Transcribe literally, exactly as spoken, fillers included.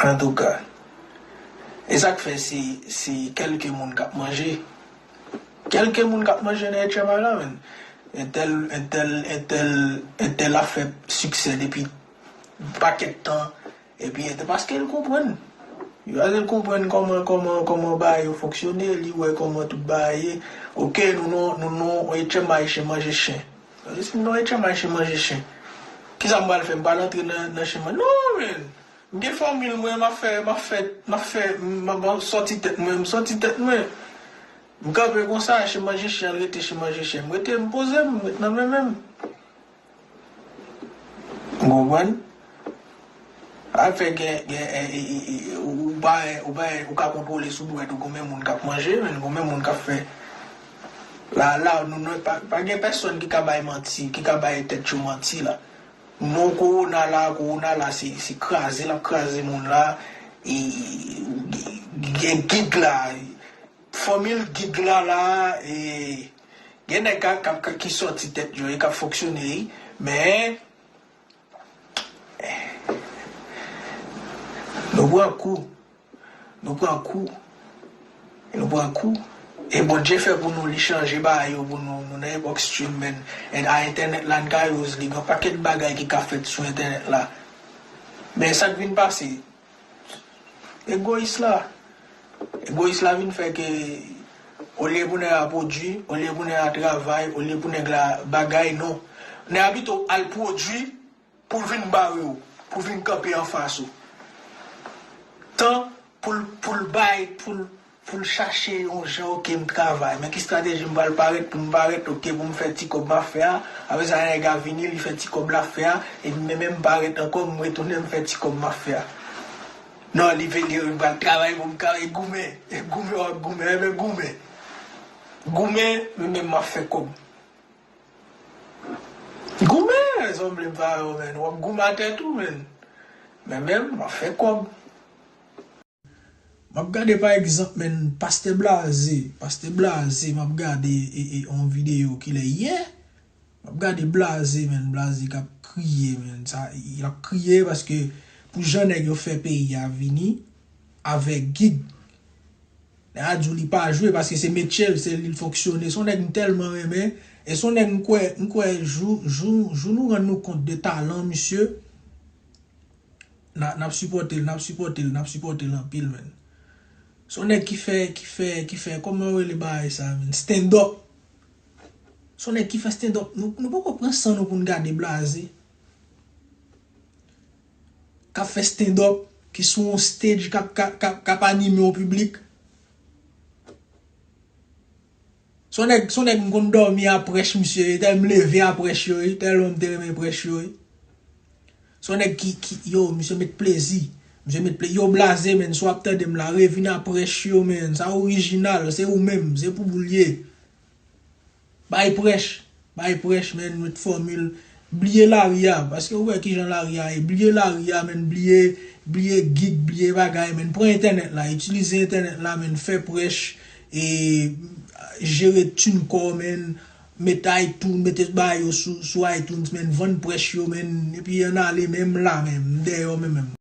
Antouka, e sa k fè se, se kèlke moun k ap manje. Kèlke moun k ap manje nan H M I la, menn. Entèl, entèl, entèl, entèl ap fè siksè depi pakèt tan. Epi entèl, paske l konprann. Paske l konprann kòman, kòman, kòman bagay yo fonksyone, li wè kòman tout bagay ye. Oke, nou non, nou non, H M I se manje chen. Si nou non H M I se manje chen. Kisa m pral fè? M pral antre nan, nan chen manje? Non, menn. M gen fanmi l, mwen, m ap fè, m ap fè, m ap fè, m ap sòti tèt mwen, m sòti tèt mwen. M kanpe konsa, se manje chen, rete se manje chen. M rete, m poze m, m ret nan men menm. Ou konprann? Sa fè gen, gen, e, e, e, e, ou pa, ou pa, ou ka kontwole sou dwèt ou, konbyen moun k ap manje, menn, konbyen moun k ap fè. La, la, nou, nou, pa, pa gen pèsonn ki ka bay manti, ki ka bay tèt yo manti la. Non, kowona la, kowona la, se, se kraze l ap kraze moun la. E, gen gig la, fanmi l gig la la, e, gen nèg ka, ka, ka, ki sòti tèt yo, e k ap fonksyone, wi. Men, nou pran kou. Nou pran kou. Nou pran kou. E Bondye fè pou nou, li chanje bagay yo pou nou. Nou nan epòk streaming. E a entènèt la, n ka use li. Gen pakèt bagay ki ka fèt sou entènèt la. Men sa k vin pase, egoyis la. Egoyis la vin fè ke olye pou nèg la pwodui, olye pou nèg la travay, olye pou nèg la bagay, non. Nèg la pito al pwodui, pou l vin bare w, pou l vin kanpe anfas ou. Tan pou l, pou l bay, pou l, pou l chache yon jan, oke, m travay. Men ki estrateji m pral parèt pou m parèt, oke, pou m fè ti kòb m ap fè a. Apre sa, nèg la vini, li fè ti kòb l ap fè a, epi mwen menm m parèt ankò, m retounen, m fè ti kòb m ap fè a. Non, li vini, li pral travay pou m ka, e goumen, e goumen, w ap goumen, enben goumen. Goumen, mwen menm m ap fè kòb. Goumen, zanmi m pa yo, menn. W ap goumen atè tou, menn. Men menm, m ap fè kòb. M ap gade, pa egzanp, menn, Pastè Blaze. Pastè Blaze, m ap gade e, e, yon videyo ki lè yè. M ap gade Blaze, menn. Blaze k ap kriye, menn. Sa, l ap kriye paske pou jan nèg yo fè peyi a vini avèk gig. Nèg la di w li pa jwe paske se metye l, se li l fonksyone. Se yon nèg m tèlman renmen. E se yon nèg m kwè, m kwè jou, jou, jou nou rann nou kont de talan misye, n a, n ap sipòte l, n ap sipòte l, n ap sipòte l anpil, menn. Se yon nèg ki fè, ki fè, ki fè, kòman yo rele bagay sa, menn? Stand up. Se yon nèg ki fè stand up. Nou, nou poko pran san nou pou n gade Blaze k ap fè stand up, ki sou yon stage, k ap, k ap, k ap, k ap anime yon piblik. Se yon nèg, se yon nèg m konn dòmi a prèch misye, tèl m leve a prèch yo, wi, tèlman m te renmen prèch yo, wi. Se yon nèg ki, ki, yo, misye met plezi. Misye met plezi. Yo, Blaze, menn, si w ap tande m la, revin a prèch yo, menn. Sa orijinal, se ou menm, se pou ou l ye. Bay prèch, bay prèch, menn, met fòmil. Bliye lari a, paske ou wè kijan lari a ye. Bliye lari a, menn, bliye, bliye gig, bliye bagay, menn. Pran entènèt la, itilize entènèt la, menn, fè prèch, e jere TuneCore, menn, met iTunes, mete bagay yo sou, sou iTunes, menn, vann prèch yo, menn, epi ann ale, menm la, menm, m dèyè w menm, menm.